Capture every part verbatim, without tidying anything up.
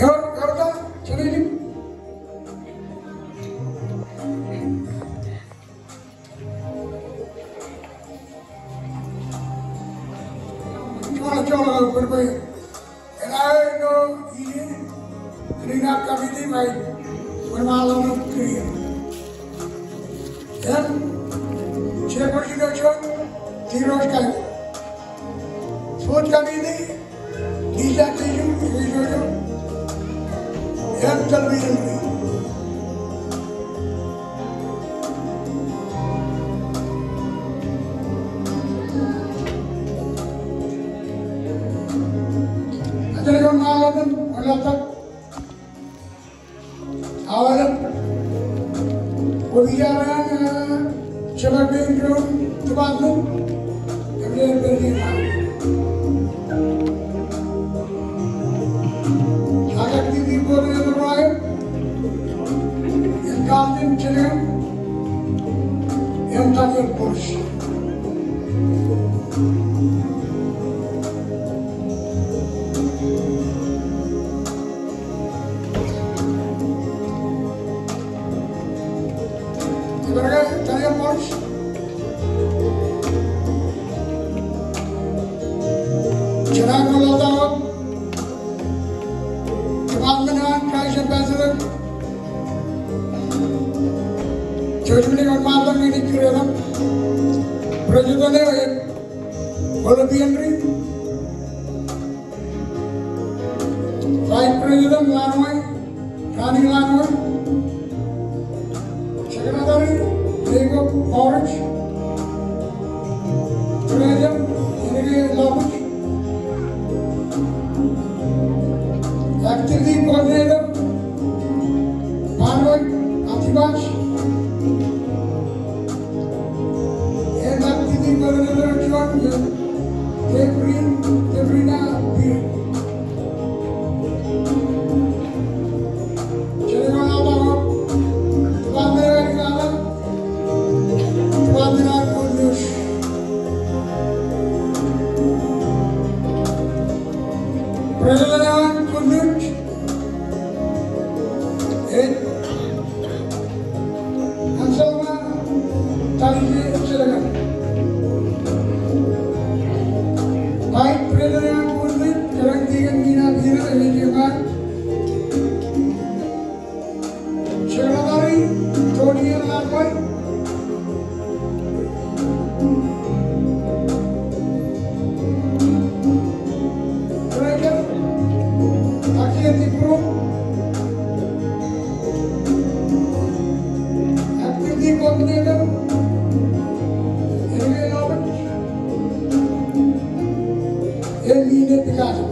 Ewōr, ewōr ta, jenaaj joḷọk, joḷọk, bwe, bwe enaaj ilo ijin, ilo ijin kōmiti ṇe, bwe ṃaanḷọk ṇe kōn iien. Im chairperson eo juon, Tirooj Kain. Sport committee, Lisa Tiju, Lisa Tiju. Im television. Ajri ko ṃaanḷọk ṇe, wōnḷọk tok. Aolep officer eo an, eh, jeḷā pein doon department, eṃṃan pād ie. Ak activity coordinator eo an, im captain jenaaj, im captain force. Ibar ke, Talia Morris. Jenaaj ḷotak wōt. Department eo an Christ Ambassador. Judgment eo an Martin Ministry eo an. President eo an Olympian Ring. Vice President Lanwai, Rani Lanwai. Secretary, Jacob Morris. Treasurer, Enrique Lopez. Activity Coordinator, Marwai Atibas. Im activity coordinator eo an, Debrin, Debrina Pir. Jenaaj ḷotak wōt, department eo an Igala, department eo an Good News. President eo an Good News, ej Anselma Talije Selekan. Vice President eo an Good News, Jenaaj Deacon Nina Peter, M A G M R. Secretary, Tony Larvai. Treasurer, Akshay Dipro. Activity Coordinator, Henry Lopez. Im Nina Picasso.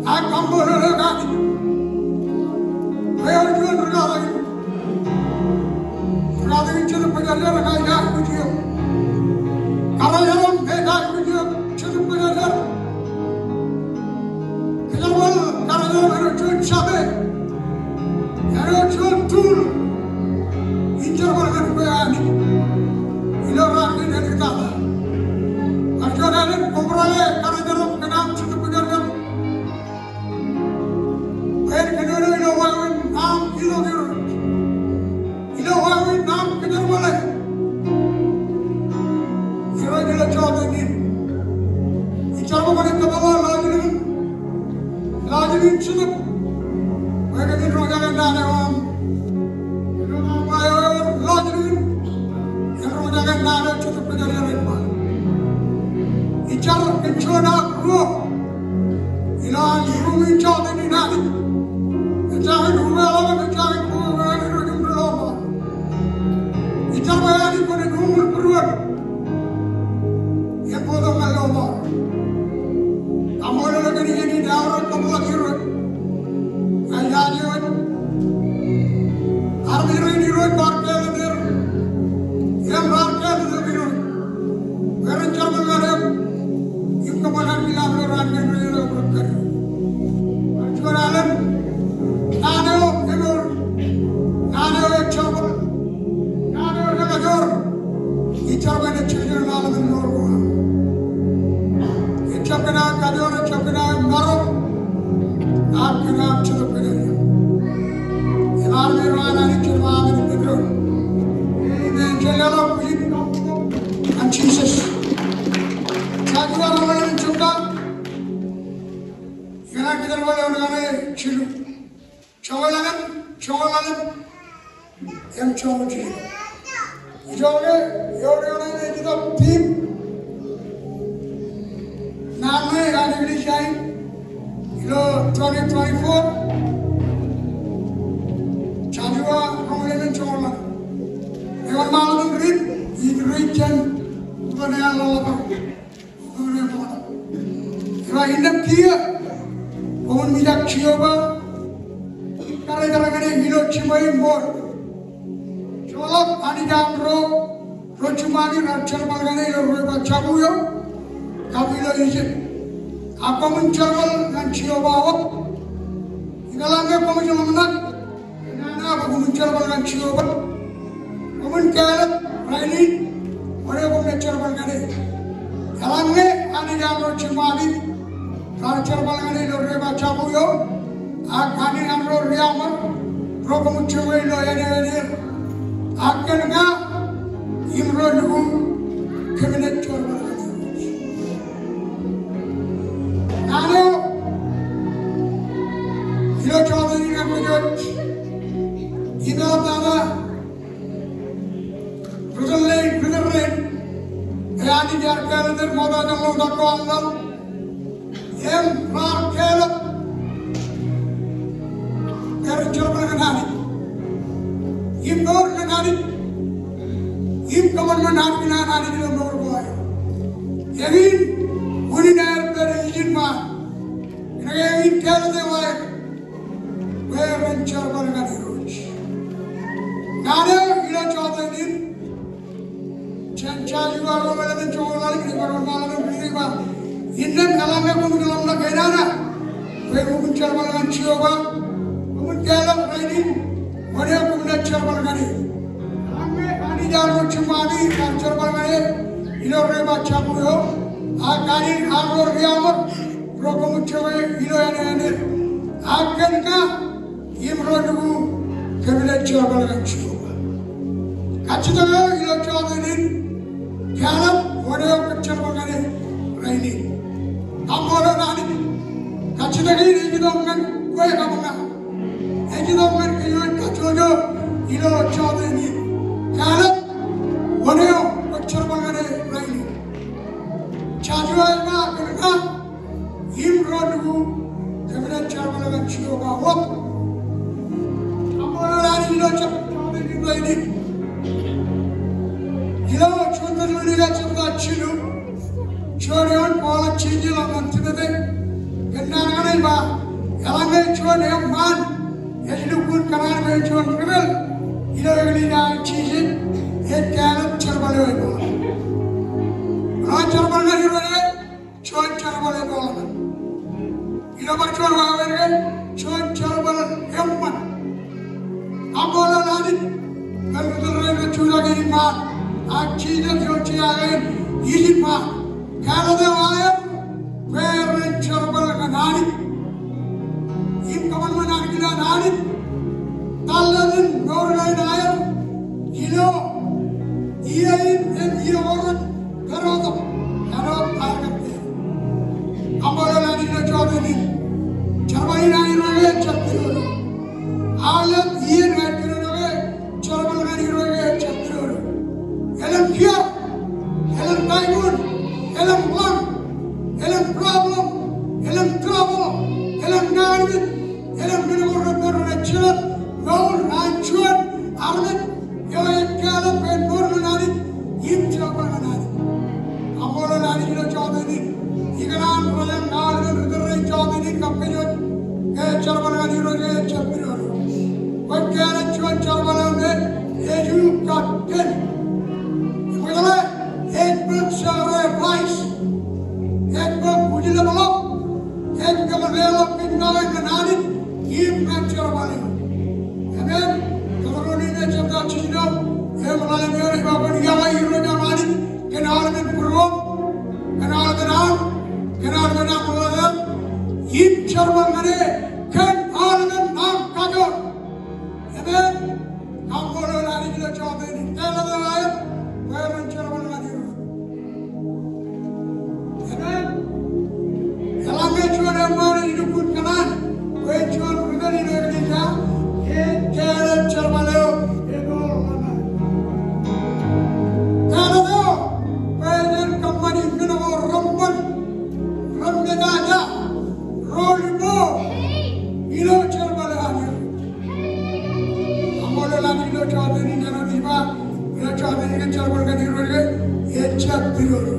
Ak kaṃṃoolol eok Anij bwe ewōr juon rūkaki, rūkaki in Jetōb Kwōjarjar eo ej aikuj eok. Karijerom eo ej aikuj eok, Jetōb Kwōjarjar. Kōjerbal karijerom āinwōt juon jate, āinwōt juon tool in jerbal ñan kwe Anij ilo raan kein āliktata. Bar juon alen kobrak karijerom kōn aṃ Jetōb Kwōjarjar. Bwe en kōnono ilo wāween aṃ itok Irooj, ilo wāween aṃ kōjerbale Irooj ilo jota in. Ij jar bwe kwōnaaj kōtḷọk lọjilñin, lọjilñin Jetōb, bwe kōmin roñjake naan eo aṃ. Ilo aṃ ba eo ewōr lọjilñin, en roñjake naan eo Jetōb Kwōjarjar ej ba. Ij jar kōn juon ak ruo ilo an ruum in jota in Anij. Ejjañin ukeḷọk im ejjañin ukeḷọk im ri lọmọọr. Ij jar bwe Anij kwōnaaj uññūr būruon en bōktok ñan lọmọọr. Kaṃṃoolol eok kōn iien in eaorōk kōtḷọk Irooj. Ña ijaje wōt armej rein Irooj bar kāālōt er im bar kāālōt er Irooj bwe ren jerbal ñan eok im kōṃṃan armej ilo raan kein rej itok rej kari. Bar juon alen naan eo emour, naan eo ej jerbal, naan eo ej kajoor. Ij jar bwe en jilkinḷọk ḷalem in mour ko aṃ. Ejjab kōn aō kajoor, ejjab kōn aō maroñ, ak kōn aō Jetōb Kwōjarjar. Im armej ro an Anij jen ba amen im eddoin. Amen. Jen leḷọk bwijin ñan Jisōs. Joshua roñoul emān jebta, ikōṇaan kōjerbal eoon kaṇe jilu. Joñoul emān, joñoul ḷalem, im joñoul jilu. Ijoke, eoon, eoon eo ej itok theme naan ṇe an eklejia in ilo twenty twenty-four. Joshua roñoul emān, joñoul ḷalem. Eoon ṃaḷotin riit, ij riit jān Utonia ḷọk. Ej ba, innām kiiō koṃwin mijak Jeova im karijer ñan e ilo jiṃwe im mour. Joḷọk anij an ro ro jiṃṃaaki raar jerbal ñan e ilo ri-bajjek eo kab ilo Ijipt. Ak koṃwin jerbal ñan Jeova wōt. Im eḷaññe koṃij ḷōmṇak, nana, bwe koṃwin jerbal ñan Jeova, koṃwin kāālōt rainin wōn eo koṃ naaj jerbal ñan e. Eḷaññe anij an ro jiṃṃaaki raar jerbal ñan e ilo ri-bajjek eo, ak anij an ro riaṃōr ro koṃij jokwe ilo āne eo aer, ak kōn ña im ro lukkuun kōm naaj jerbal ñan e. Naan eo ilo jota in ñan kōj, im eḷaptata ri-tōl rein, ri-tōl rein eo Anij ear kāālōt er ṃokta jān ḷotak ko an ḷọk. Im raar kāālōt er jerbal ñan Anij im mour ñan Anij im kōṃanṃan armej an Anij ilo mour ko aer. Eñin unin aer pād ijin ṃaan. Kōnke eñin kāālōt eo aer bwe ren jerbal ñan Irooj. Naan eo ilo jota in jān Joshua roñoul emān joñoul ḷalem, ij bar wōnṃaanḷọk im riit ej ba, innām eḷaññe koṃij ḷōmṇak enana bwe koṃwin jerbal ñan Jeova, koṃwin kāālōt rainin wōn eo koṃ naaj jerbal ñan e. Eḷaññe anij an ro jiṃṃaaki raar jerbal ñan e ilo ri-bajjek eo, ak anij an ro riaṃōr ro koṃij jokwe ilo āne eo aer, ak kōn ña im ro lukkuun kōm naaj jerbal ñan Jeova. Kajjitōk eo ilo jota in, kāālōt wōn eo kwōj jerbal ñan e rainin. Kaṃṃoolol Anij. Kajjitōk in ej itok ñan kwe kab ña. Ej itok ñan kōj eo ej kajjojo ilo jota in. Kāālōt wōn eo kwōj jerbal ñan e rainin. Joshua ej ba kōn ña im ro lukkuun kōm naaj jerbal ñan Jeova wōt. Kaṃṃoolol Anij ilo jota in rainin. Ilo juon Tessalonika jebta jilu, Juon eoon Paul ej jeje ḷọk ñan Timote, kōn naan kaṇe ej ba, eḷaññe juon eṃṃaan ej lukkuun kōṇaan bwe en juon ri-tōl ilo eklejia an Jisōs, ej kāālōt jerbal eo ej ḷọk. Ḷọk jerbal ñan Irooj eo, juon jerbal ej ḷọk. Ilo bar juon wāween ke, juon jerbal eṃṃan. Kaṃṃoolol Anij, kōn ri-tōl rein rej jutak ijin ṃaan, ak Jisōs eo ej jutak ijin ṃaan. Kāālōt eo aer, bwe ren jerbal ñan Anij. Im kōṃanṃan an kiiō an Anij, tōllọk in mour kein aer, ilo iiō in im iiō ko rej pād tok, āinwōt aer kōttar. Kaṃṃoolol Anij ilo jota in. Jerbal in an Irooj ejjab pidodo. Aolep iien eo ej pidodo ke, jerbal ñan Irooj ejjab pidodo. Elōñ kiiō, elōñ typhoon, elōñ ḷañ, elōñ problem, elōñ trouble, elōñ naanmej, elōñ men ko remoot rej jelōt mour an juon armej eo ej kāālōt bwe en mour ñan Anij im jerbal ñan Anij. Kaṃṃoolol Anij ilo jota in. Ikōṇaan rej aolep ri-tōl rein jota in kab kōj wōj ke jerbal ñan Irooj ejjab pidodo. Kwōj kāālōt juon jerbal eo me ej u kakken. Im kwōjeḷā ej bōk sacrifice. Ej bōk ujlepḷọk. Ej bōk leḷọk kōj ñan Anij im ñan jerbal eo. Amen. Teuteronomi ej jebta jiljino, eoon ḷalem eoon ej ba kwōn iọkwe Irooj aṃ Anij kōn aolepen būruōṃ, kōn aolepen aṃ, kōn aolepen aṃ ḷōḷātāt, im jerbal ñan e kōn aolepen aṃ kajoor. Amen. Kaṃṃoolol Anij ilo jota in. Kāālōt eo aer bwe ren jerbal ñan Irooj. Amen. Eḷaññe juon eṃṃaan ej lukkuun kōṇaan bwe en juon ri-tōl ilo eklejia, ej kāālōt jerbal eo ej ḷọk. Kāālōt eo bwe jen kōṃṃani men ko reṃṃan, remejaja, ro lipo ilo jerbal eo an Irooj. Kaṃṃoolol Anij ilo jota in, āinwōt ij ba, ilo jota in kōn jerbal ñan Irooj ke ejjab pidodo.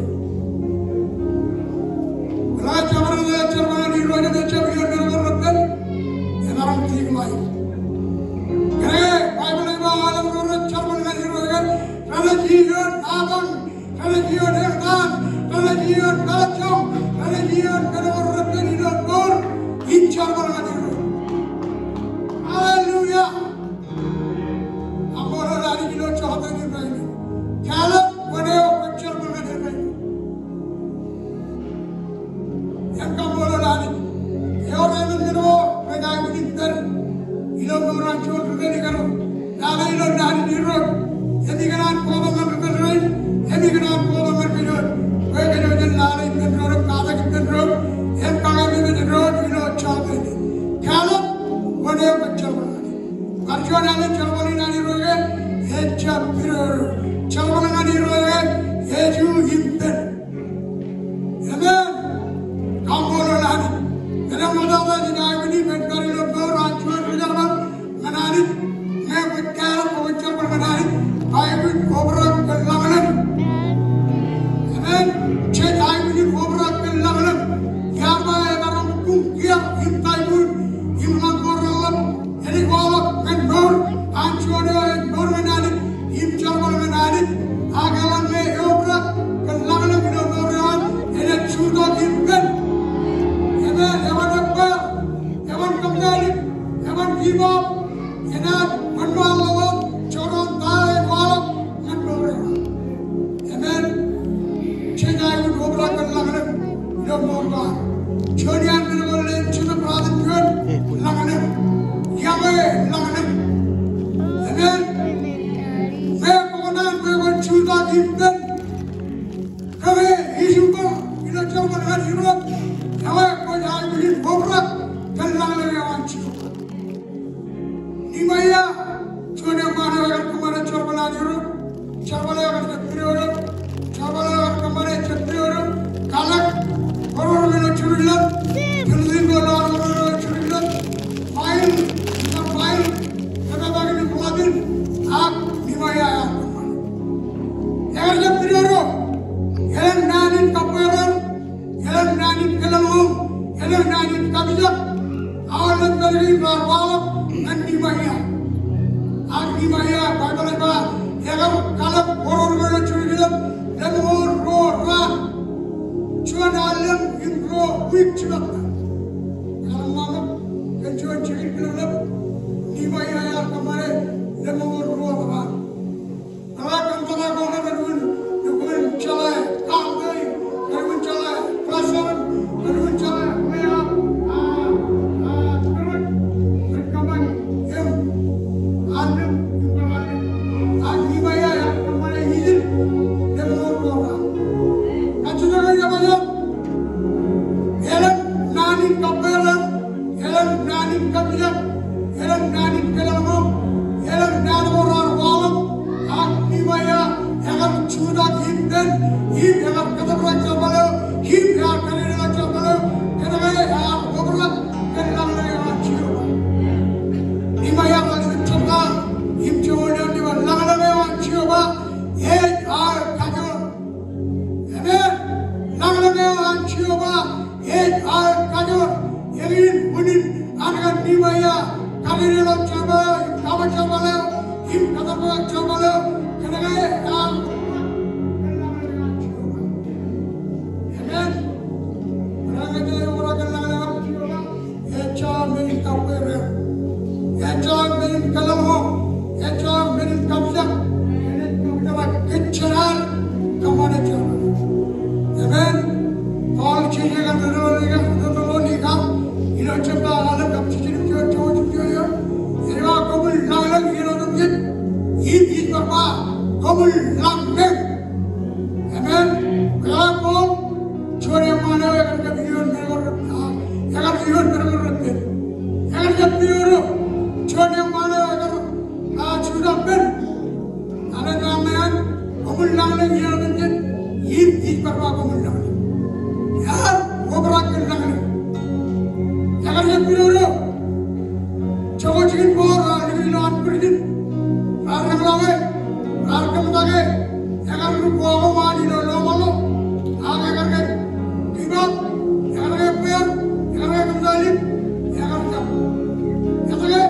Ḷọk jerbal, ḷọk jerbal ñan Irooj ejjab iioon men ko reppen, emaroñ decline. Kōnke Baibōḷ ej ba aolep ro rej jerbal ñan Irooj ke renaaj iioon apañ, renaaj iioon eñtaan, renaaj iioon kalōtjọñ, renaaj iioon men ko reppen ilo mour im jerbal ñan Irooj. Hallelujah. Kaṃṃoolol Anij ilo jota in rainin. Kāālōt wōn eo kwōj jerbal ñan e rainin. Im kaṃṃoolol Anij. Ewōr emān men ko rej aikuj in pād ilo mour an juon ri-tōl ikar lale ilo naan in Irooj. Im ikōṇaan bōktok ñan ri-tōl rein. Im ikōṇaan bōktok ñan kōj wōj. Bwe kōj wōj jen lale ippān doon im katak ippān doon. Im kañememeej doon ilo jota in. Kāālōt wōn eo kwōj jerbal ñan e. Bar juon alen jerbal in an Irooj ke ejjab pidodo. Jerbal in an Irooj ke ej u im pen. Amen. Kaṃṃoolol Anij. Kōn eṃṃantata ij aikuj in pād ilo mour an juon ri-jerbal ñan Anij. Ñe kwōj kāālōt bwe kwōj jerbal ñan Anij, aikuj in obrak kōn lañlōñ. Amen. Jej aikuj in obrak kōn lañlōñ. Iar ba emaroñ buñ kiiō im typhoon im ḷañ ko reḷap. Enaaj waḷọk ñan mour an juon eo ej mour ñan Anij im jerbal ñan Anij. Ak eḷaññe eobrak kōn lañlōñ ilo mour eo an, enaaj jutak im pen. Amen. Eban ebbeer, eban kōmmeḷeḷe, eban give up, enaaj wōnṃaanḷọk wōt jorrāān ta eo ej waḷọk ñan mour eo an. Amen. Jej aikuj in obrak kōn lañlōñ ilo mour ko ad. Juon iaan men ko leen jetōb ratimjuon, lañlōñ. Iọkwe lañlōñ. Amen. Bwe kwō kōṇaan bwe kwōn jutak ippān kōn issue ko ilo jerbal ñan Irooj. Eḷaññe kwōj aikuj in obrak kōn lañlōñ eo an Jeova. Nehemiah, juon eṃṃaan eo ekar kōṃṃane jerbal an Irooj. Jerbal eo ekar jab pidodo. Jerbal eo ekar kōṃṃane ejjab pidodo. Kalōk, koror ilo Jerusalem. Building ko ḷọk koror ilo Jerusalem. Pile, ilo pile, kōtōpar in im ḷap in, ak Nehemiah ear kōṃṃane. Ekar jab pidodo. Elōñ naan in kabbweer eo Jibadta. Kōn juon jikin kileplep, Nehemiah ear kōṃṃane lemñoul ruo ḷọk. Eḷak kōn ḷọk ḷọk kōn lukkuun jeḷā kaṃṃoolol, kōn lukkuun jeḷā president, kōn lukkuun jeḷā mayor, a, a, kōrā, rej kōṃṃan im, an im, im kōrā. Ak Nehemiah ear kōṃṃane ijin lemñoul ruo ḷọk. Kajjitōk eo ej ba, elōñ naan in kappāer, elōñ naan in kōmjak, elōñ naan in kōḷḷāḷọk, elōñ naan ko raar waḷọk, ak Nehemiah ekar jutak ippān, im ekar kōtōprak jerbal eo, im ear kōdedek jerbal eo, kōnke ear obrak kōn lañlōñ eo an Jeova. Nehemiah ḷak ijin jebta, im joñoul eoon ej ba lañlōñ eo an Jeova ej aō kajoor. Amen. Lañlōñ eo an Jeova ej aō kajoor. Eñin unin an kar Nehemiah kōdedek jerbal eo, im kaṃōj jerbal eo, im kōtōprak jerbal eo, kōnke ear, amen. Kōnke ear obrak kōn lañlōñ eo an Jeova. Ejjañin men in kappāer, ejjañin men in kōḷḷāḷọk, ejjañin men in kōmjak, men in kōmjak, kōmjak kōmjak. Amen. Paul jeje kar doon ikar, doon ikar, ilo jebta ḷalem kab jiljino, joñoul jiljino, ej ba koṃwin lañlōñ iien otemjej, im ij bar ba koṃwin lañlōñ. Amen. Kōn Paul, juon eṃṃaan eo ekar jab iioon men ko rep, a, ekar iioon men ko reppen. Ekar jab iioon, juon eṃṃaan eo ekar, a, jutak pen. Alen aṃ ean, koṃwin lañlōñ iien otemjej, im ij bar ba koṃwin lañlōñ. Ear obrak kōn lañlōñ. Ekar jab iioon, jokwe jikin ko raar likūt ilo an prison, raar eñḷọke, raar kōmtake, ekar ri ko ko ṃaan ilo lọmọḷọk, ak ekar ke give up, ekar ke bōk, ekar ke kōmtalik, ekar jab. Etke?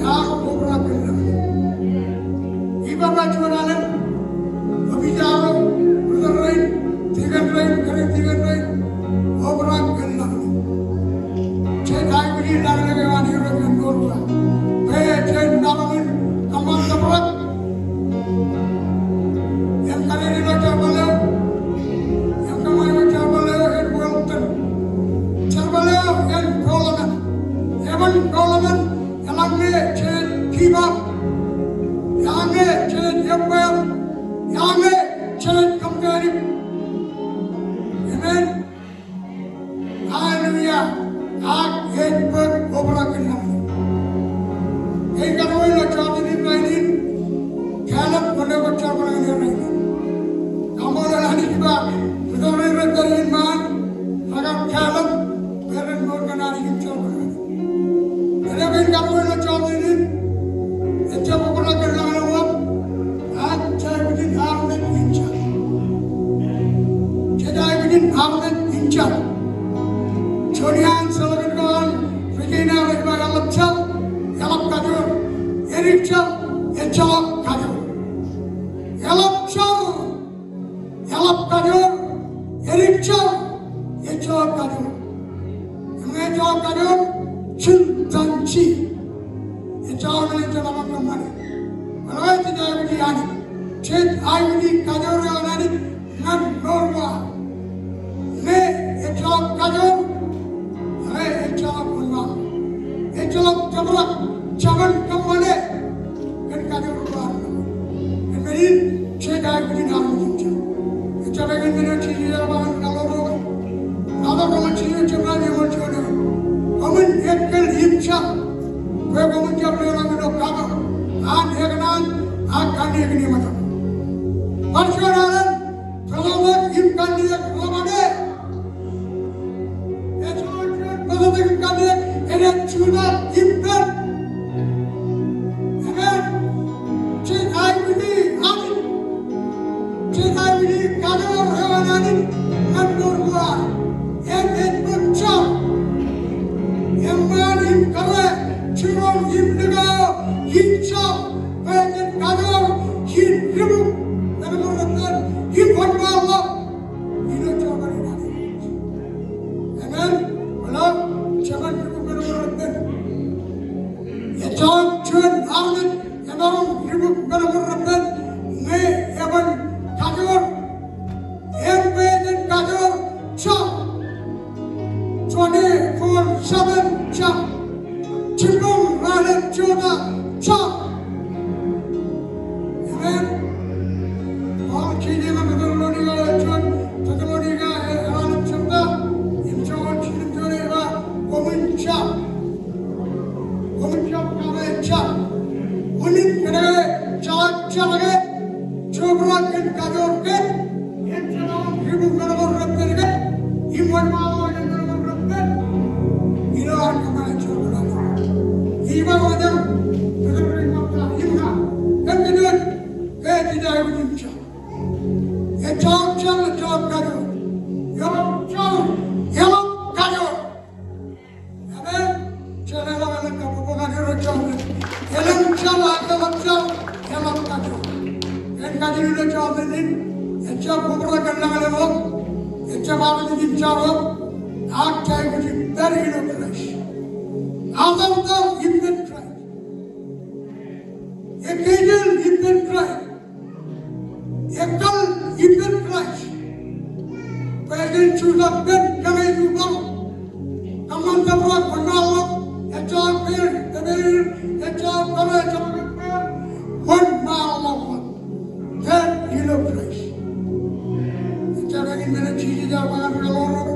Ear obrak kōn lañlōñ. Ij bar ba juon alen, opiij eo, brother rein, deacon rein, kōrā deacon rein, obrak kōn lañlōñ. Jej aikuji lañlōñ eo an Irooj ñan mour ko ad. Bwe jej maroñ in kōṃṃan tōprak im kōdedek jerbal eo, im kōṃṃan jerbal eo en Wilton. Jerbal eo en Solomon. Eban Solomon, eḷaññe jej give up, eḷaññe jej ebbeer, eḷaññe jej kōmtalik. Amen. Hallelujah. Ak ej bōk obrak kōn lañlōñ. Ej karuo ilo jota in rainin, Caleb, kwōn ke kwōj jerbal ñan e rainin. Kaṃṃoolol Anij ba, bwe ren rej pād in ṃaan, ḷọk ak Caleb, bwe ren mour kōn Anij im jerbal ñan e. Ej karuo ilo jota in, ejjab obrak kōn lañlōñ eo aṃ, ak jej aikuj in armej in jar. Jej aikuj in armej in jar. Juon iaan seḷọkin ko an Regina rej ba eḷap jar, eḷap kajoor, edik jar, ejjeḷọk kajoor. Eḷap jar, eḷap kajoor, edik jar, ejjeḷọk kajoor. Im ejjeḷọk kajoor, jiltanji. Ejjeḷọk men eo jej kōṃṃane. Bar ba jej aikuji Anij. Jej aikuji kajoor eo an Anij ñan mour ko ad. Ñe ejjeḷọk kajoor, ñe ejjeḷọk wōnṃaanḷọk. Ejjeḷọk tōprak, jabōn kōṃṃane kōn kajoor ko ad. Kōn men in, jej aikuj in armej in jar. Ejjab ekōn men eo Jisōs ear ba ñan kaḷoor ro. Kaḷoor ro ñan Jisōs, jemān eñoul juon eo. Koṃwin ekkal im jar, bwe koṃwin jab leḷọk ilo kapo an ekōṇaan ak kanniōk in eṃōj. Bar juon alen, peḷọk im kanniōk ḷọk ṇe. Ej juon peḷọk im kanniōk, ej jutak ippān. Amen. Jej aikuji Anij. Jej aikuji kajoor eo an Anij ñan mour ko ad. Im ej bōk jar. Eṃṃaan im kōrā, jiroñ im likao in jar. Bwe jen kajoor in ri-bōk, ri-bōk reppen, im wōnṃaanḷọk ilo joñan in Anij. Amen. Ejjab obrak kōn lañ eo, ejjab armej in jar eo, ak jej aikuj pād ilo Kraist. Aḷ eo ippān Kraist. Ekkein ippān Kraist. Ekkal ippān Kraist. Bwe jen jutak pen kōṇaan eo. Kōṃṃan tōprak, wōnṃaanḷọk, ejjañin peid, tōprak, ejjañin peid, ejjañin peid, wōnṃaanḷọk. Pād ilo Kraist. Ejjañin men eo Jisōs ear ba ñan ri-kōḷmānḷọkjeṇ.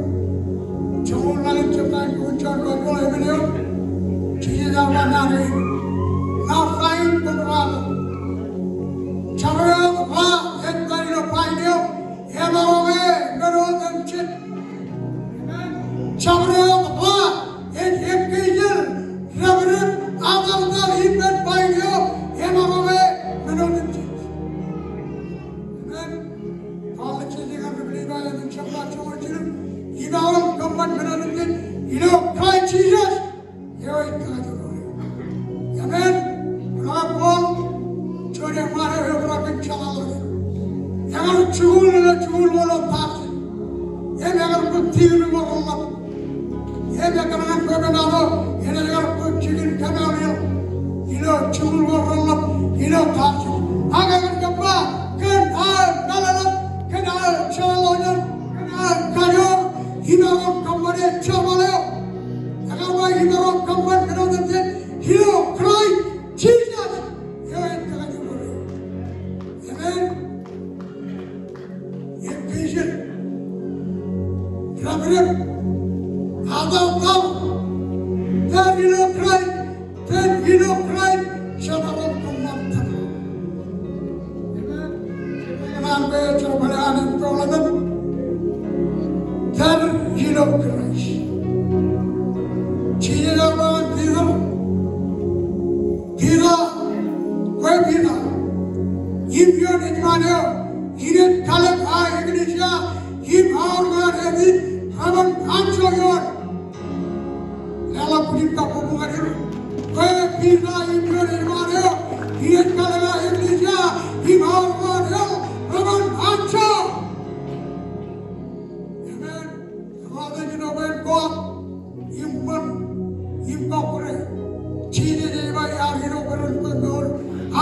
Joñoul ḷalem jebta, joñoul ḷalem jebta, joñoul ḷalem jebta. Jisōs ear ba ñan e, ña fain bōbraḷọk. Jabdewōt ḷa ej pād ilo fain eo, emaroñ e men otemjej. Jabdewōt ḷa ej ekkein dāpdep, aḷ eo ippān fain eo, emaroñ e men otemjej. Amen. Paul ej jeje ñan ri-Pilippai, ej jab ba joñoul jilu, imaroñ kōṃṃan men otemjej ilo Kraist Jisōs eo ej kajjojo. Amen. Ḷọk Paul, juon eṃṃaan eo eobrak kōn jeḷāḷọkjeṇ. Ekar jikuuḷ ilo jikuuḷ eo ilo Tarsis. Im ekar bōk tikin eo reḷḷap. Im ekkar ñan bwebwenato, enaaj kar bōk jikin Gamaliel ilo jikuuḷ eo reḷḷap ilo Tarsis. Ak ekar jab ba, kōn aō kālōklōk, kōn aō jeḷāḷọkjeṇ, kōn aō kajoor, imaroñ kōṃṃane jerbal eo. Ekar ba imaroñ kōṃṃan men otemjej ilo Kraist Jisōs eo ej kajjojo. Amen. Ekkein dāpdep, aḷ eo, pād ilo Kraist, pād ilo Kraist, jemaroñ kōṃṃan tōprak. Kōṇaan bwe jerbal eo an en peḷḷọk, pād ilo Kraist. Jisōs ear ba ñan Piter, Piter, kwe Piter, im ioon ejṃaan eo, inaaj kalōk aō eklejia im aorōk an epi reban anjọ ioon. Leḷọk bwijin kabbokbok ñan er. Kwe Piter, im ioon ejṃaan eo, inaaj kalōk aō eklejia im aorōk an eḷ reban anjọ. Amen. Ri-Kōḷmānḷọkjeṇ, obrak in koṃṃan im kọkkure. Jisōs ej ba iar itok bwe ren kwe mour,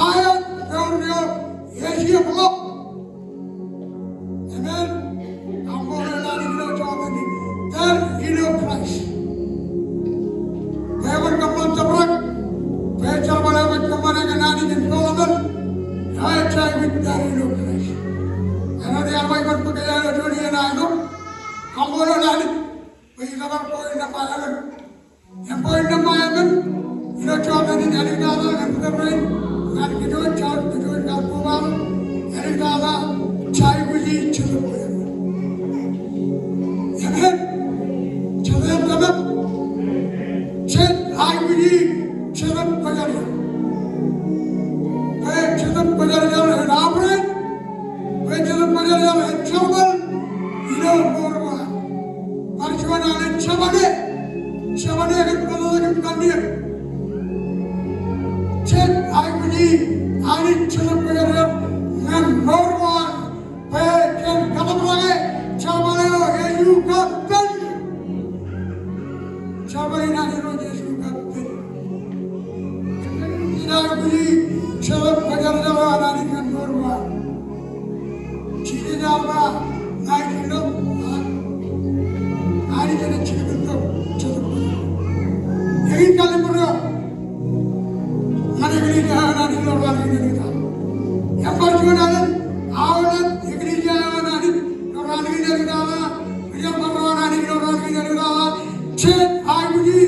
aet, mour eo ej iepḷọk. Amen. Kaṃṃoolol Anij ilo jota in. Pād ilo Kraist. Bwe kwōn kōṃṃan tōprak, bwe jerbal eo kwōj kōṃṃane kōn Anij in peḷḷọk, eo ej aikuj pād ilo Kraist. Āinwōt ear ba iban bōk ilo juon iien aō itok. Kaṃṃoolol Anij bwe ikōṇaan point number emān. Im point number emān, ilo jota in āliktata ñan bōtōb rein, ñan kōj, kōj kar kobaḷọk, āliktata, jej aikuji Jetōb Kwōjarjar. Amen. Jete ej tōmak? Jej aikuji Jetōb Kwōjarjar. Bwe Jetōb Kwōjarjar en operate, bwe Jetōb Kwōjarjar en jerbal ilo mour ko an. Bar juon alen jabale, jabale kōn bōtōktōk im kanniōk. Jej aikuji Anij Jetōb Kwōjarjar ñan mour ko an, bwe jen kōtōprak e jerbal eo ej ukepen. Jerbal in an Irooj ej ukepen. Jej aikuji Jetōb Kwōjarjar eo an Anij ñan mour ko an. Jisōs ear ba, ña ij ri-lọk, ak Anij enaaj jilkintok Jetōb Kwōjarjar. Ekwe, kallimur eo ñan eklejia eo an Anij ilo raan kein āliktata. Im bar juon alen, aolep eklejia eo an Anij ilo raan kein āliktata. Ri-jerbal ro an Anij ilo raan kein āliktata. Jej aikuji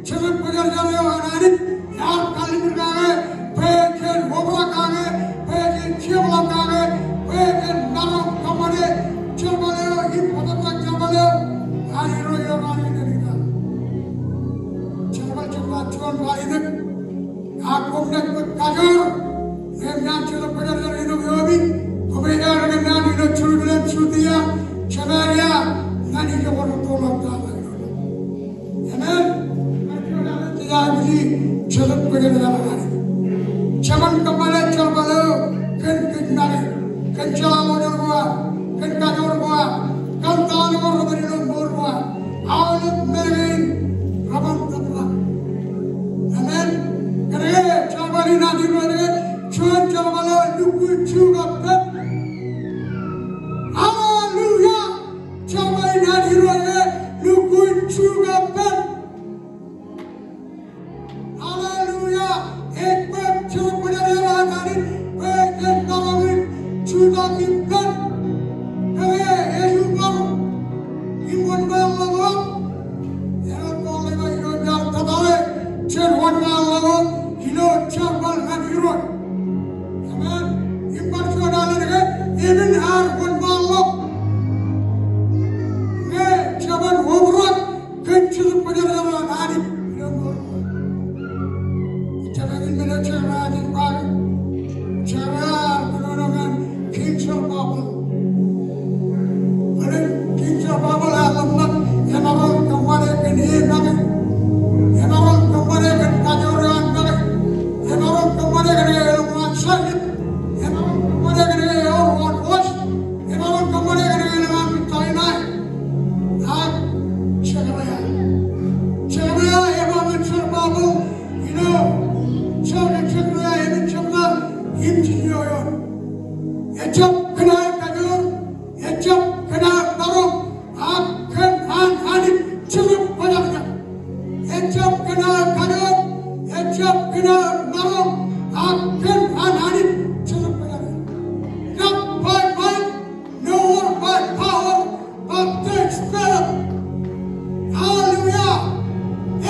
Jetōb Kwōjarjar eo an Anij, ear kallimur kake, bwe jen obrak kake, bwe jen jeorḷọk kake, bwe jen maroñ kōṃṃane jerbal eo im bōtōktōk jerbal eo an Irooj ilo raan kein āliktata. Jerbal jebta juon bar itok, ak koṃ naaj bōk kajoor, im naan Jetōb Kwōjarjar āinwōt eo ewi, koṃ ej aorōk naan ilo Jerusalem, Judia, Samaria, ñan ijoko rūttoḷọk tata. Amen. Jej aikuji Jetōb Kwōjarjar eo an Anij. Jemān kōṃṃane jerbal eo kōn kōj make, kōn jeḷā Ejjab eñin men eo Jeremaia ej ba, Jeremaia ear kōnono ñan King Zerubbabel. Bōlen King Zerubbabel ear ḷōmṇak emaroñ kōṃṃane kōn e make. Emaroñ kōṃṃane kōn kajoor eo an make. Emaroñ kōṃṃane kōn e elōñ ṃaan sajjid. Emaroñ kōṃṃane kōn e ewōr wōt wōj. Emaroñ kōṃṃane kōn e elōñ aṃ tariṇae. Ak Jeremaia. Jeremaia ej ba ñan Zerubbabel, ilo, ilo Jeremaia emān jebta im jiljino eoon. Ejjab kōn aō kajoor, ejjab kōn aō maroñ, ak kōn an Anij Jetōb Kwōjarjar. Ejjab kōn aō kajoor, ejjab kōn aō maroñ, ak kōn an Anij Jetōb Kwōjarjar. Not by might, nor by power, but the Spirit. Hallelujah.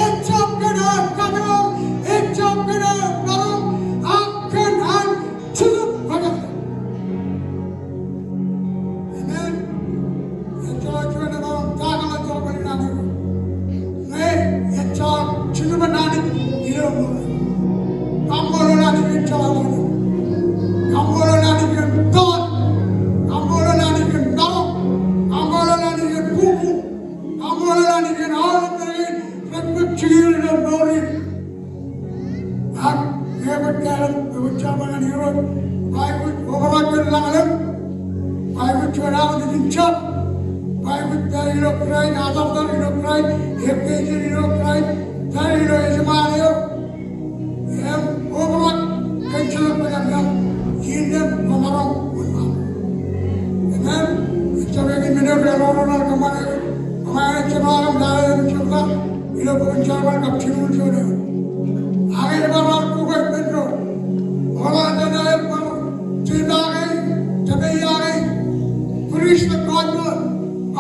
Ejjab kōn aō kajoor, ejjab kōn aō maroñ, ak kōn an Jetōb Kwōjarjar. Amen. Ejjeḷọk juon emaroñ kakōḷḷe jerbal in Anij. Ñe ejjeḷọk Jetōb an Anij ilo mour. Kaṃṃoolol Anij kōn jeḷā ḷọk. Kaṃṃoolol Anij kōn tōl. Kaṃṃoolol Anij kōn maroñ. Kaṃṃoolol Anij kōn bubu. Kaṃṃoolol Anij kōn aolep men kein rej bōk jikier ilo mour in. Ak ekwōj kāālōt, ekwōj jerbal ñan Irooj. Baibōḷ, obrak kōn lañlōñ. Baibōḷ, juon aō ijin jab. Baibōḷ, pād ilo Kraist, atartar ilo Kraist, ekkejel ilo Kraist, pād ilo ejṃaan eo. Im obrak kōn Jetōb Kwōjarjar, innām kwōmaroñ wōnṃaan. Amen. Ejjab eñin men eo rej roro ṇe kōṃṃane, kōṃṃane jebta im lale im jebta ilo bok in Jerbal kab jilñuul juon eo. Ak ej bar bar koba ippān doon. Oḷaḷ jān aer bar tūmake, tōpeiake, priest of God,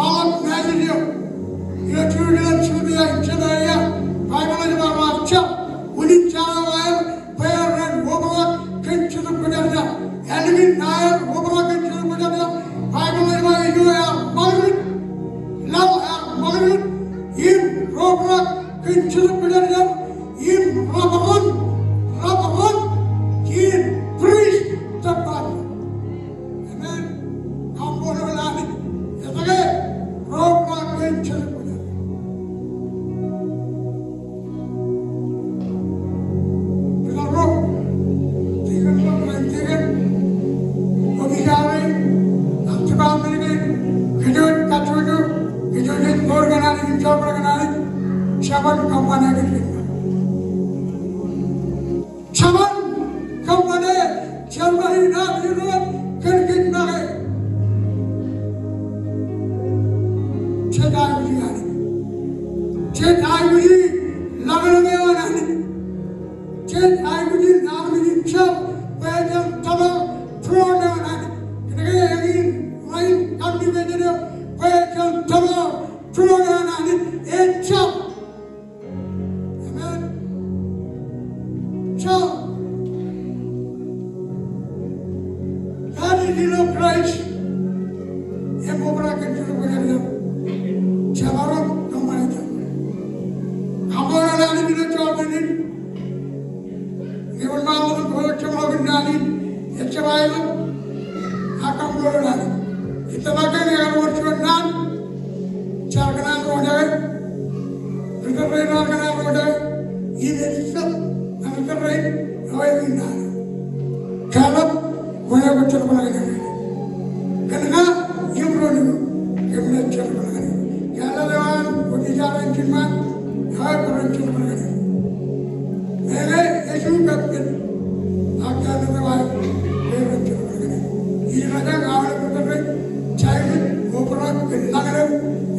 aolep message eo. Ilo Jerusalem, Judea, Samaria, Baibōḷ ej ba rej jab unin jeḷā eo aer bwe ren obrak kōn Jetōb Kwōjarjar. Ālikin aer obrak kōn Jetōb Kwōjarjar, Baibōḷ ej ba ijo ear ṃakūtkūt, laḷ ear ṃakūtkūt im obrak kōn Jetōb Kwōjarjar im rej bar ren, rej bar ren in priest tōpar. Amen. Kaṃṃoolol Anij. Etke? Rej obrak kōn Jetōb Kwōjarjar. Bōtaab ro, tikōn ro, ro tikōn, opiij eo, ak department kein, kōjwōj kajjojo, kōjwōj mour kōn Anij im jerbal kōn Anij, jabōn kōṃṃane kōn kōjwōj. Jabōn kōṃṃane jerbal in aṃ Irooj kōn kōj make. Jej aikuji Anij. Jej aikuji lañlōñ eo an Anij. Jej aikuji armej in jab bwe jen tōpar throne eo an Anij. Kōnke eñin ḷain condemnation eo bwe jen tōpar throne eo an Anij. Ejjab. Amen. So, pād ilo Kraist im obrak kōn Jetōb Kwōjarjar. Jemaroñ kōṃṃane jab. Kaṃṃoolol Anij ilo jọteen in. Ñe wōnṃaanḷọk im kwōj jeṃḷọkin naan in, ejjab aelōñ, ak kaṃṃoolol Anij. Ij tōmak ke ñe ear wōr juon naan, jaar kōṇaan roñjake, ri tōl rein raar kōṇaan roñjake, im ej jet ñan ri tōl rein eo eñin naan. Kāālōt, kwōnaaj jerbal kōn eok. Kōn ña im doon eo, kōm naaj jerbal kōn eok. Kāālōt eo an, kwōj jar ijin ṃaan, eo ej bar jerbal kōn eok. Meñe ej ippān, ak kāālōt eo an, kwōj bar jerbal kōn eok. Ij jar ñan aolep ri tōl rein, jej aikuj obrak kōn lañlōñ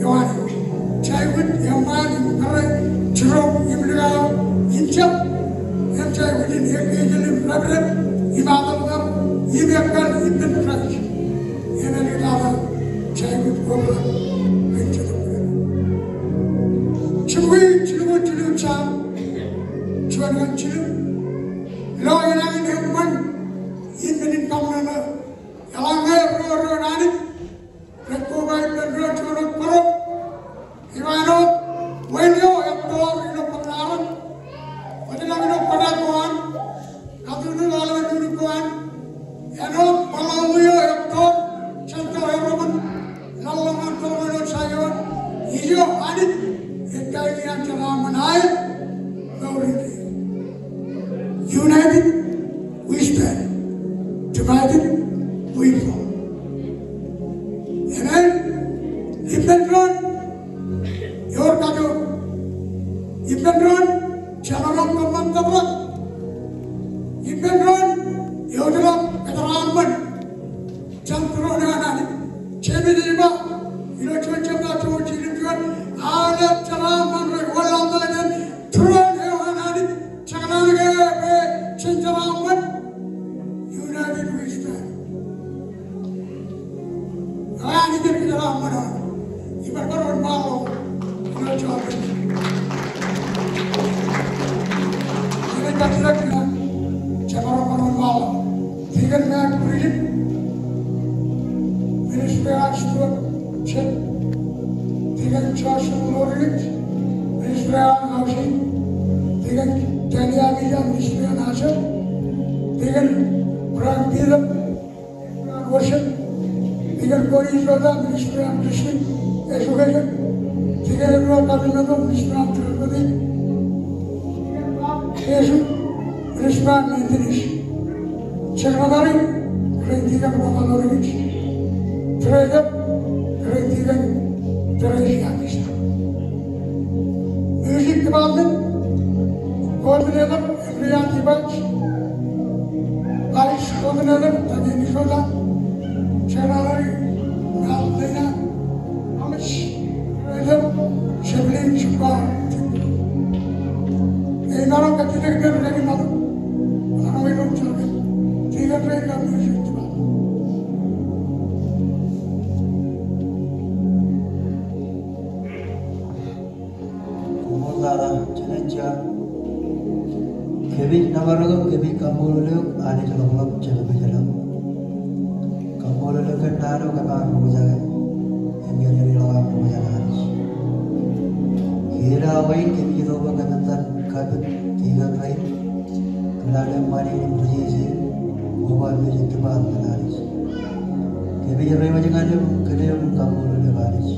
eo an. Jej aikuj eṃṃaan im kōrā, jiroñ im likao, im jab, im jej aikuj in ekkejel im dāpdep, im atartar, im ekkal ippān Kraist. Im āliktata, jej aikuj obrak kōn Jetōb Kwōjarjar. Jibukwi jilñuul jilu Sam, juon ñan jilu. Lo enañin eṃṃan im men in kaṃṃan ṇe. Eḷaññe ro doon Anij rej koba ippān doon juon wōt bōro, ej ba āinwōt wāween eo ej door ilo bar aran, Ijo Anij ej kain iaan jeraaṃṃan aer mour in dein. United we stand, divided we fall. Amen. Ippān doon ewōr kajoor. Ippān doon jemaroñ kōṃṃan tōprak. Ippān doon ewōr ḷọk kōjeraaṃṃan jān tūroon eo an Anij. Jemes ej ba ilo juon jebta joñoul jilu juon, aolep jeraaṃṃan rej wōnḷọk ñan tūroon eo an Anij. Jekḷaan ke bwe jen jeraaṃṃan, united we stand. Ak Anij ej kōjeraaṃṃan aṃ. Ibar kōrọọl ṃaanḷọk ilo jọteen. Ij kajjitōk ñan jemaroñ kōrọọl ṃaanḷọk. Tikōn Matt Bridget, ministry eo an stewardship. Tikōn Joshua Rodriguez, ministry eo an housing. Tikōn Tania Villa, ministry eo an housing. Tikōn Brian Peter, worship. Tikōn Cody Jota, ministry eo an Christian education. Tikōn Edward Tabernacle, ministry eo an transportation. Jesu, ministry eo an maintenance. Secretary, Reverend Deacon Robert Lorikij. Treasurer, Reverend Deacon Teresia Kista. Music department, coordinator, Andrea Tibbetts, vice coordinator, Daniel Soda, secretary, Nalena Thomas, treasurer, Chaplain Chukwa. Emaroñ kajjitōk ñan ri-kaki ṃōttan. Emaroñ ilo jar ke. Tikōn rein ilo music department. Koṃṃool raan, jen jar. Kōmij nōbar eok, kōmij kaṃṃoolol eok, Anij ḷapḷap, Jemem ej ḷap. Kaṃṃoolol eok kōn naan eo kōm ar roñjake im eñin ḷọk aṃ roñjake, Anij. Kiiō awa in kōmij itok bwe kōm etan kapit tikōn rein, ri lale ṃani im ri jeje, koba mejej department, Anij. Kōmij reiwōj ñan eok, kōn eok im kaṃṃoolol eok, Anij.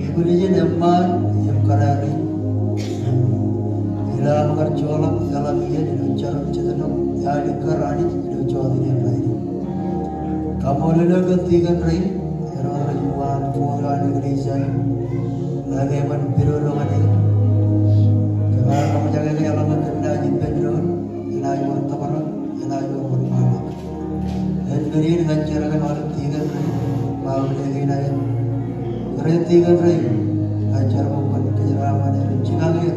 Ekwōḷọk jān eṃṃaan im kōrā rein. Ilo aṃ kar joḷọk eḷaññe ilo jar im jet ṇe eo aō likkar, Anij, ilo jota in rainin. Kaṃṃoolol eok kōn tikōn rein, āinwōt rej uwaan kōto an eklejia in. Ḷak eban pidodo ñan eok. Kōm ar roñjake ke eḷaññe kōm naaj ippān doon, enaaj wōr tōprak, enaaj wōr wōnṃaanḷọk. Āinwōt in ña ij jar kōn aolep tikōn rein, baaṃle kein aer. Kōrā tikōn rein, ña ij jar bwe kwōn kōjeraaṃṃan er im jikañ er.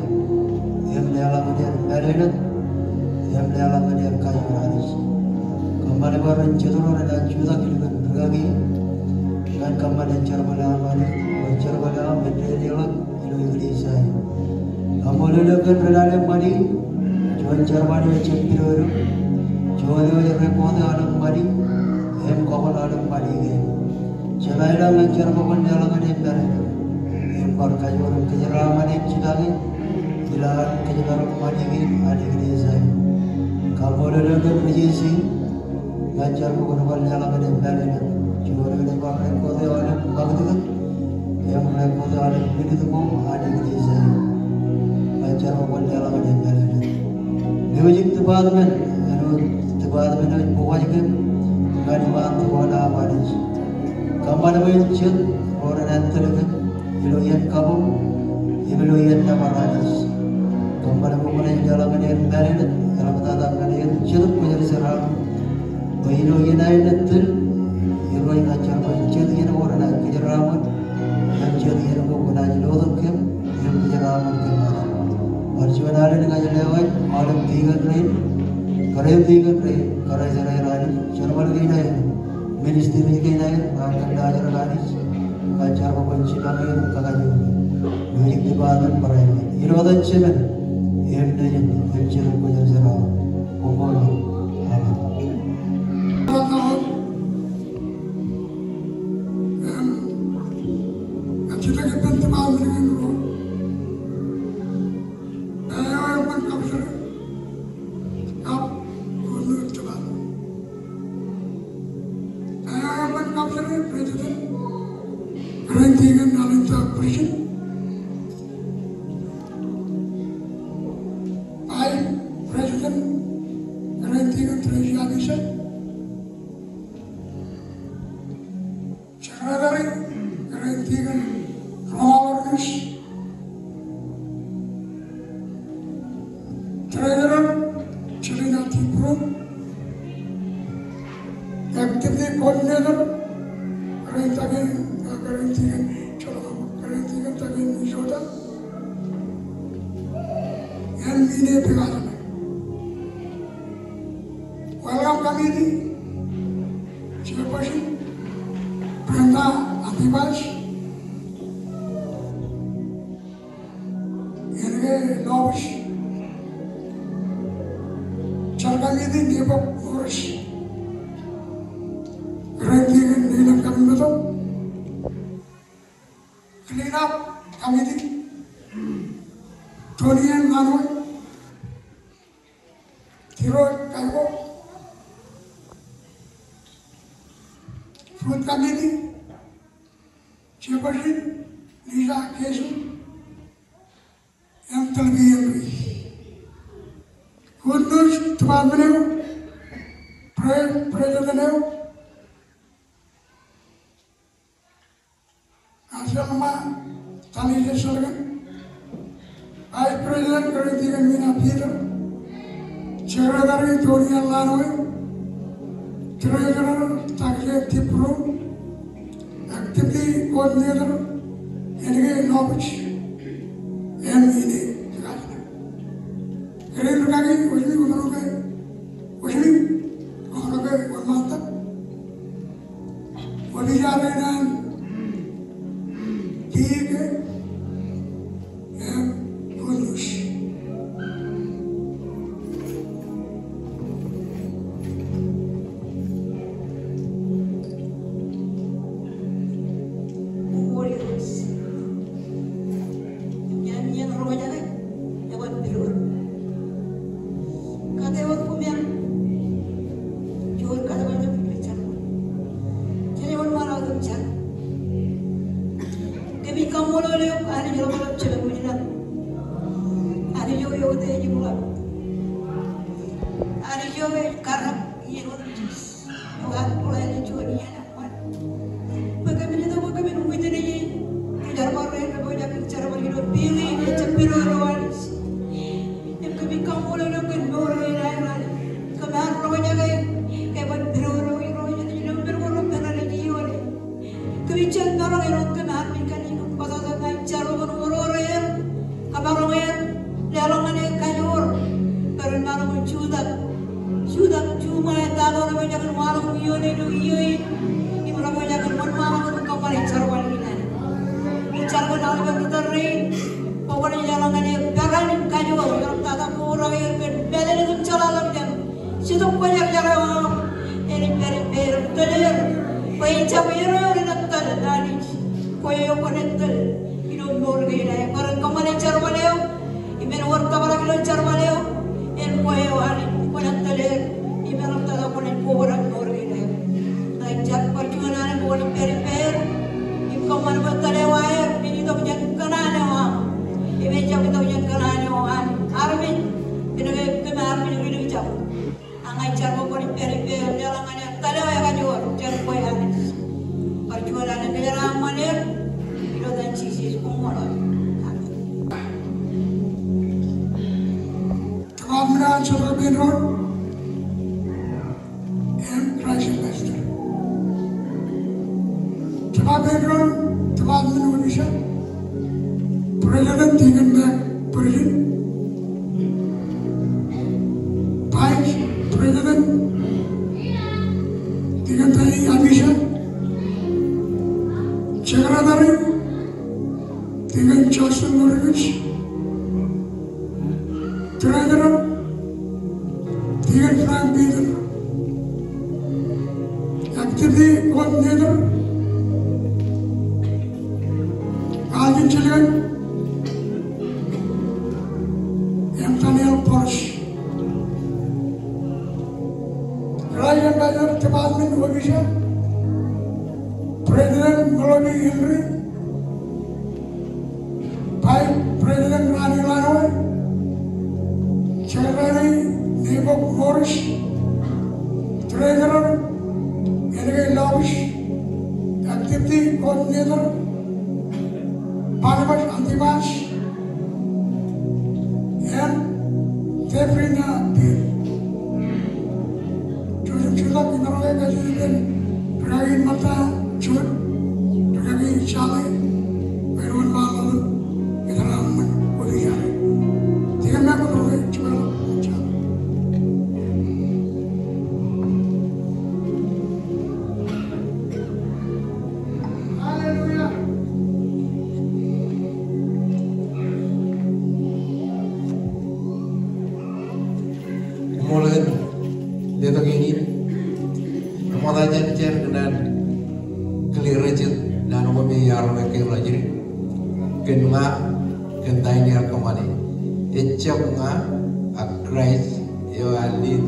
Im leḷọk ñan er mālōtlōt, im leḷọk ñan er kajoor, Anij. Kōṃṃan bwe ren jet ro renaaj jutak ilo ri-kaki, ñan kōṃṃane jerbal eo aṃ, Anij, bwe jerbal eo aṃ en dedeḷọk ilo eklejia in. Kaṃṃoolol eok kōn ri lale ṃani, juon jerbal eo ej jab pidodo, juon eo ej rekote aolep ṃani, im kọkōn aolep ṃani kein. Jen aelōñ ñan jar bwe kwōn leḷọk ñan er mālōtlōt, im bar kajoor im kōjeraaṃṃan im jikañ er, ilo an kōjparok ṃani kein an eklejia in. Kaṃṃoolol eok kōn ri jeje in, ña ij jar bwe kwōn bar leḷọk ñan er mālōtlōt. Juon eo ej bar rekote aolep ṃakūtkūt im rekote aolep minit ko an eklejia in. Ña ij jar bwe kwōn leḷọk ñan er mālōtlōt. Music department, āinwōt department eo ej bōk wōj kōm ñan iṃaan tōre eo aṃ, Anij. Kōṃṃan bwe en jet ro renaaj tōl kōm ilo iien kabuñ im ilo iien nōbar, Anij. Kōṃṃan bwe kwōnaaj leḷọk ñan er mālōtlōt, eḷaptata ñan er Jetōb Kwōjarjar eo aṃ. Bwe ilo iien aer naaj tōl, Irooj, ña ij jar bwe en jet iien ko renaaj kōjeraaṃṃan, im jet iien ko kwōnaaj lotok kōm im kōjeraaṃṃan kōm, Anij. Bar juon alen ña ij lewōj aolep tikōn rein, kōrā tikōn rein, kōrā jeraer, Anij, jerbal kein aer, ministry kein aer, ñan kōnnaajrak, Anij. Ña ij jar bwe kwōn jikañ er im kakajoor er. Music department barāinwōt. Ilo etan Jemān im Nejiṃ im Jetōb Kwōjarjar eo aṃ. Koṃṃool. Amen. Alinta President, Vice President, Reverend Deacon Tracy Abisha, Secretary, Reverend Deacon Romaworkis, Treasurer, Selina T. Broom, Activity Coordinator, Reverend Deacon, Reverend Deacon, Reverend Deacon Takeo Minnesota, im ine pekajin. Welcome Committee, Chairperson, Brenda Antibas, Enrique Lopez, Chair Committee, Nebo Morris, Reverend Deacon Neelan Kapimeto, Clean Up Committee, Tony N. Lanwai, Tiro Kaibo, Food Committee, Chairperson, Lisa Kesu, im Telbi Henry. Good News Department eo, Pre-, President eo, Aselma Talija Selgan, Vice President Reverend Deacon Mina Peter, Secretary Tony N. Lanwai, Treasurer Takeo T. Broom, Activity Coordinator Enrique Lopez, im ine. Kōrā in rūkaki, wōj ṃōk, wōj ṃōk, wōj ṃōk, wōj ṃōk. Wōj ṃōk, wōj ṃōk. Kate wōt kōm eo. Juon kate wōt kōm eo. Jen eo wōt ṃaan wōt kōm jar. Kōmij kaṃṃoolol eok Anij eo ḷapḷap jemān wōjnam. Anij eo eo te ej ḷap. Anij eo ej karōk iien otemjej. Eo ear bōk Anij juon iien. Bwe kōmin itok bwe kōmin witness e, ri jerbal rein rej pojak in jerbal ilo building eo ejjab pidodo eo Anij. Im kōmij kaṃṃoolol eok kōn mour kein aer Anij. Kōm ar roñjake, kōm ar pidodo ilo, ilo men ko reperan ej iioone. Kōmij jen maroñ āinwōt kōm armej kōn ij kōm bōtōktōk ñan jar ko kōn oror er, kōmaroñ er, leḷọk ñan er kajoor, bwe ren maroñ in jutak. Jutak juṃae ta ko repojak in waḷọk iioon ilo iiō in, im repojak in wōnṃaanḷọk kōn kōṃṃane jerbal in Anij. Im jar ko aolepen ri tōl rein, bwe kwōnaaj leḷọk ñan er peran im kajoor, im tata mour eo aer kōn pālele im jeḷāḷọkjeṇ. Jetōb Kwōjarjar eo aṃ, enaaj pād ippāer im tōl er. Bwe ejjab er eo enaaj tōl, Anij. Kwe eo kwōnaaj tōl ilo mour kein aer. Bwe ren kōṃṃane jerbal eo, im en wōr tōprak ilo jerbal eo, en kwe eo Anij kwōnaaj tōl er, im en tōl er kwōnaaj kobrak mour kein aer. Ña ij jar bar juon alen bwe kwōnaaj pād ippāer, im kōṃṃan bwe tōl eo aer, en itok jān kōṇaan eo aṃ. Im ejjab itok jān kōṇaan eo an armej, kōnke kōm armej ri likjab. Ak ña ij jar bwe kwōnaaj pād ippāer im leḷọk ñan er tōl eo ekajoor jān kwe Anij. Bar juon alen kōjeraaṃṃan er, ilo etan Jisōs, koṃṃool. Amen. Department eo an Central Main Road im Christ Ambassador. Department eo an, department officer, President Deacon Mac President, Vice President Deacon Tony Abisha, Secretary Deacon Justin Rodriguez, Treasurer Deacon Frank Peter, Activity Coordinator Alvin Chilgan, im Daniel Boris. Christ Ambassador Department Officer, President Melody Henry, Barnabas Antipas, and Sabrina Beer. Juon im jutak in rej kajjitōk ippān rūkaki in ṃōtta, juon rūkaki Charlie, bwe en wōnṃaanḷọk im etal aṃ ṃōn opiij eo. Tikōn Mako, rūkaki Charlie. Hallelujah. Koṃṃool kōn letok iien in. Eṃṃakūt aō jar kōn an clear jet naan ko me iar ro ekkar ro jiri. Kōn ña, kōn ta in iar kōṃṃane. Ejjab ña, ak Kraist eo ear lead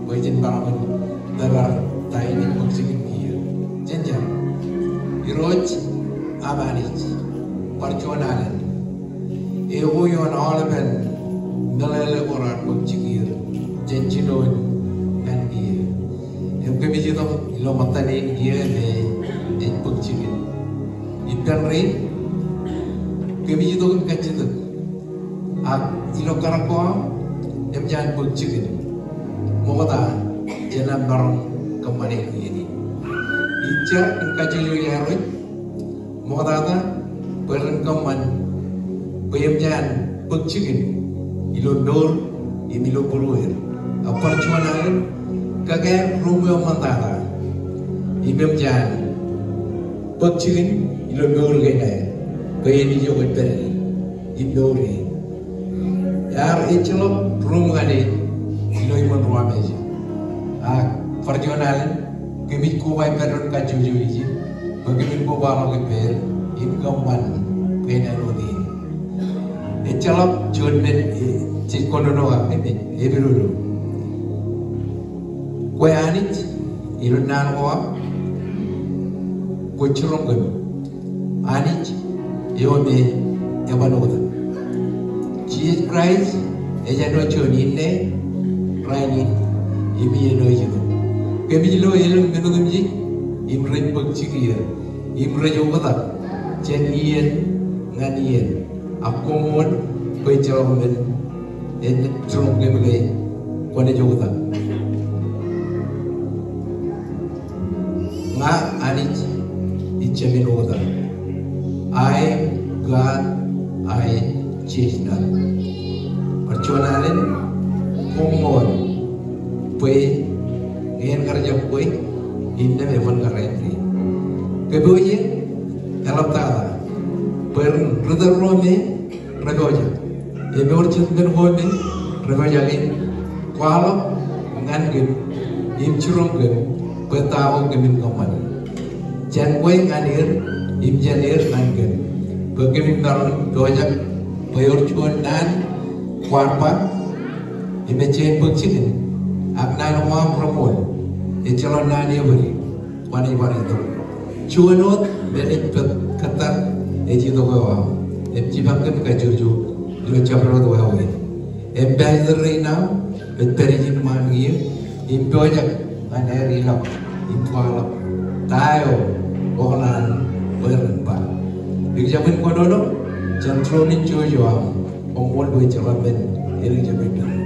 bwe jen bar ṃōn tōpar ta in im bōk jikin kiiō. Jen jar. Irooj aṃ Anij, bar juon alen. Eo ioon aolepen meḷeḷe ko raar bōk jikier jān jinoin ñan kiiō. Im kōmij itok ilo ṃōttan in kiiō me ej bōk jikin. Ippān rein, kōmij itok im kajjitōk. Ak ilo karōk ko aṃ, eṃōj an bōk jikin. Ṃokta, jenaaj maroñ kōṃṃane iien in. Ij jar im kajjojo iaer wōj ṃoktata bwe ren kōṃṃan bwe eṃōj an bōk jikin ilo mour im ilo būrueir. Ak bar juon alen, kōkāāl ruṃ eo ṃōttata im eṃōj an bōk jikin ilo mour kein aer bwe en ijo kwōj pād ie im mour ie. Ear ejjeḷọk ruṃ ñan e ilo iṃōn ro ameje. Ak bar juon alen, kōmij koba ippān doon kajjojo ije bwe kōmin kobaḷọk ippāer im kōṃṃan bwe en āinwōt in. Ejjeḷọk juon men, e, jej kōnono kake, e, epidodo. Kwe Anij, ilo naan ko aṃ, kwōj jiroñ kōm. Anij eo me eban oktak. Jisōs Kraist ej āinwōt juon inne, rainin, im iien eo ej itok. Kōmij lo elōñ men otemjej im rej bōk jikier im rej oktak jān iien ñan iien. Ak koṃṃool bwe ejjeḷọk men ej jiroñ kōm ke kwōnaaj oktak. Ña Anij ij Jemān oktak. I am God, I change not. Bar juon alen, koṃṃool bwe ñe en kar jab kwe, innām eban kar āindein. Kōpooje, eḷaptata bwe ren ri tōl ro me rej pojak. Im ewōr jitōñin ko me rej pojak in kwaḷọk ñan kōm im jiroñ kōm bwe ta ko kōmin kōṃṃane. Jān kwe ñan er im jān er ñan kōm bwe kōmin maroñ pojak bwe ewōr juon naan kwaar ba im ejjañin bōk jikin. Ak naan ko aṃ reṃool ejjeḷọk naan ebōd. Kwōnaaj bar itok. Juon wōt men ej pād kōttar ej itok eo aṃ. Im jipañ kōm kajjojo ilo jabdewōt wāween. Im pastor rein aṃ rej pād ijin ṃaan kiiō im pojak ñan aer ilọk im kwaḷọk ta eo okōṇaan bwe ren ba. Eñjake kōnono jān tūroon in jouj eo aṃ. Koṃṃool bwe ejjeḷọk men eñjake.